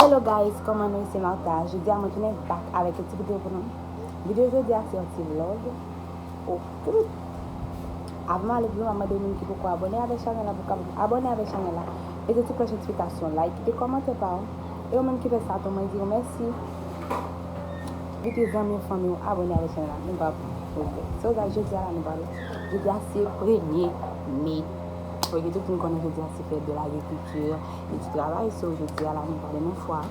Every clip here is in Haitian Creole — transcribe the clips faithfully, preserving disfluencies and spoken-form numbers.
Hello guys, kòman nou ye? Se Martha. Jodi a mwen tounen back avèk yon ti videyo pou nou. Videyo jodi a se yon ti vlog. Oh, tout. Avan m ale pi lwen, m ap mande moun ki poko abòne avèk chanèl la pou kapab abòne avèk chanèl la. Mete ti klòch notifikasyon, like, kite kòmantè pa w. E ou menm ki fè sa tou, mwen di w mèsi. Envite zanmi w, fanmi w abòne avèk chanèl la. Nou p ap regrèt. So guys, jodi a la nou pale. Jodi a se premye me. Ok, tout moun konnen jodi a se fèt de lagrikilti e di travay. So jodi a la nou pale nan fwa.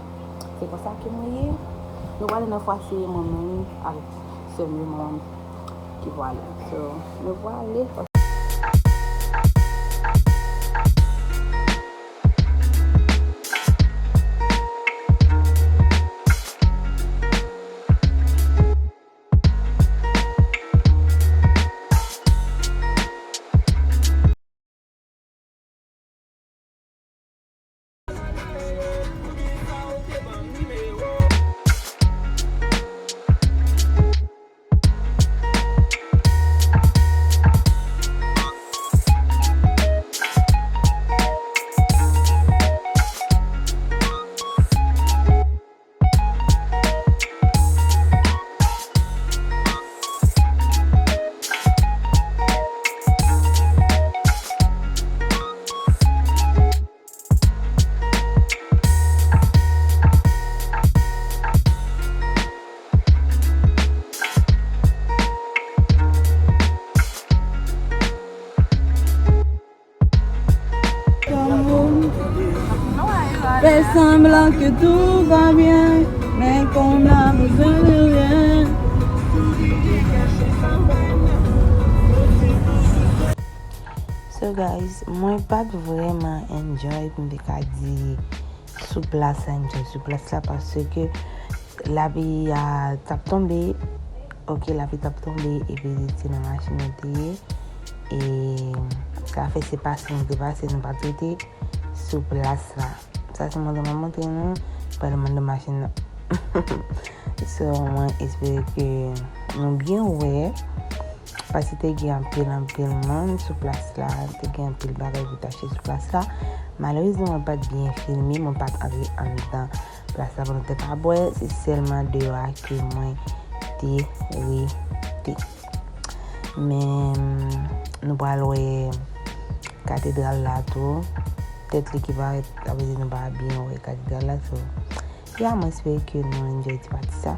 Se konsa ke mwen ye. Nou pale nan fwa, se mwen menm avèk sè m yo, manman m ki pwale. So nou pwale. Fais semblant que tout va bien, mais qu'on n'a besoin de rien. So guys, mwen pa t vrèman enjoy, pou m te ka di, sou plas la, enjoy sou plas la, paske lapli a t ap tonbe. Ok, lapli t ap tonbe, epi se nan machin nou te ye. E sa fè se pase nou te pase, nou pa t rete sou plas la. Sa se mwen te montre nou, pa demann de machin nan. So, mwen espere ke nou byen wè, paske te gen anpil, anpil moun sou plas la, te gen anpil bagay pou t achte sou plas la. Malerezman, mwen pa t byen filme, mwen pa t antre anndan plas la pou nou te ka bwè, se sèlman deyò a ke mwen te rete. Men, nou pral wè katedral la tou. Tèt li ki parèt, sa vle di nou pa byen wè katedral la, so, ya, mwen espere ke nou enjoy ti pati sa.